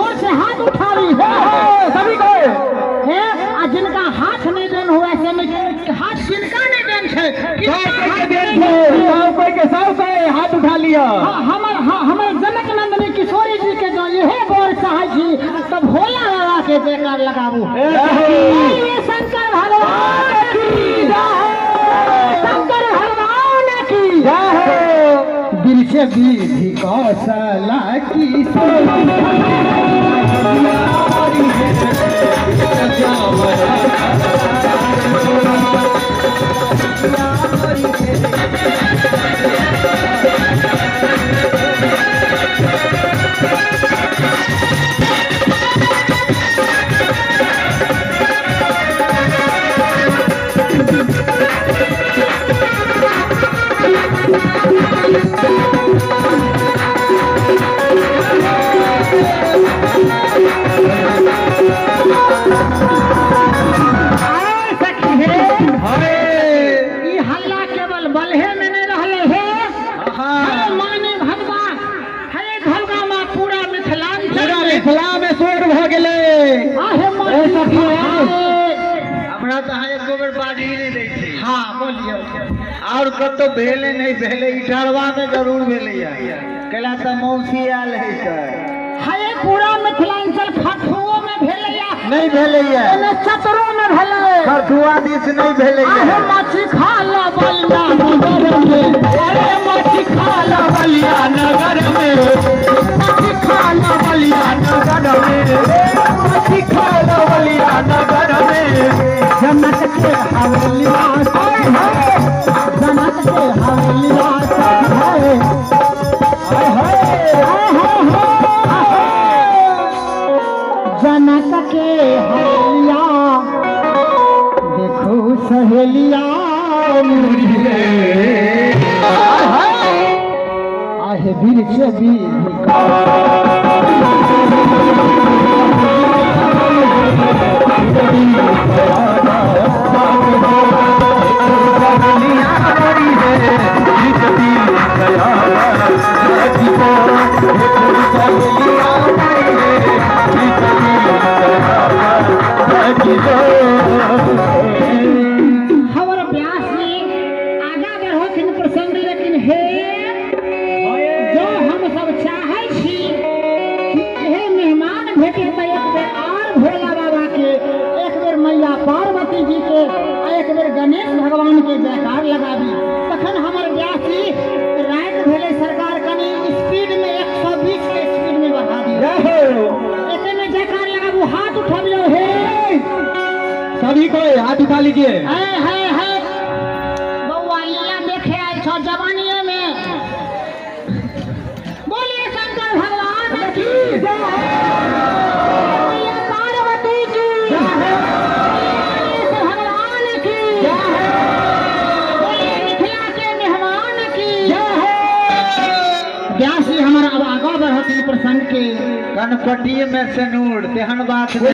जोर से हाथ उठावी सभी को हे आ जिनका हाथ नहीं देन हुआ से में हाथ किनका नहीं देन छै सब कोई के सब कोई हाथ उठा लिया। हमर हमर जनक नंदनी किशोरी जी के जो यहे बोल चाहै छी तब भोला बाबा के जयकार लगाबू। ये शंकर भगवान की जय, शंकर भगवान की जय हो। बिरछ विधि कौशल की केवल बलहे में नहीं रहले हे, माने भगवान हे धलगा में पूरा मिथिलांचल मिथिला में शोर भ गेलै। हमरा तऽ अहाँ एको बेर बाजी नहि दै छी। हाँ बोलियौ। और कतौ भेलै नहि भेलै, इटहरवा में जरूर भेलैया, कैला तऽ मौसी आयल है तऽ हे पूरा मिथिलांचल खरथुओ में भेलैया नहीं भेलैया, चतरो में भेलै, खरथुआ दिस नहीं भेलैया। आहे माछी खा ला बलिया नगर में, अरे माछी खा ला बलिया नगर में, माछी खा ला बलिया नगर में, माछी खा ला बलिया नगर में। जनक के हवेलिया है, जनक के हवेलिया है, जनक के हवेलिया देखो सहेलिया आहे बिरछ हमर व्यास जी आगा बढ़थिन प्रसंग, लेकिन हे जो हम सब चाहै छी कि हे मेहमान भेटे तऽ एक बेर आर भोला बाबा के, एक बेर मैया पार्वती जी के, एक बेर गणेश भगवान के जयकार लगाबी। तखन हमर व्यास जी राति भेलै सरकार कनि स्पीड में 120 के स्पीड में बढ़ा दियौ, एते में जयकार लगाबू, हाथ उठबियौ। हे सभी को हाथ उठा लीजिए। है है है बउआ लीला देखे आयल छौ जवानिये में। बोलिए शंकर भगवान की जय, मैया पार्वती की जय, गणेश भगवान की जय, बोलिए मिथिला के मेहमान की जय। व्यास जी हमारा अब आगा बढ़त प्रसंग के कनपटी में सिनूर तेहन बात।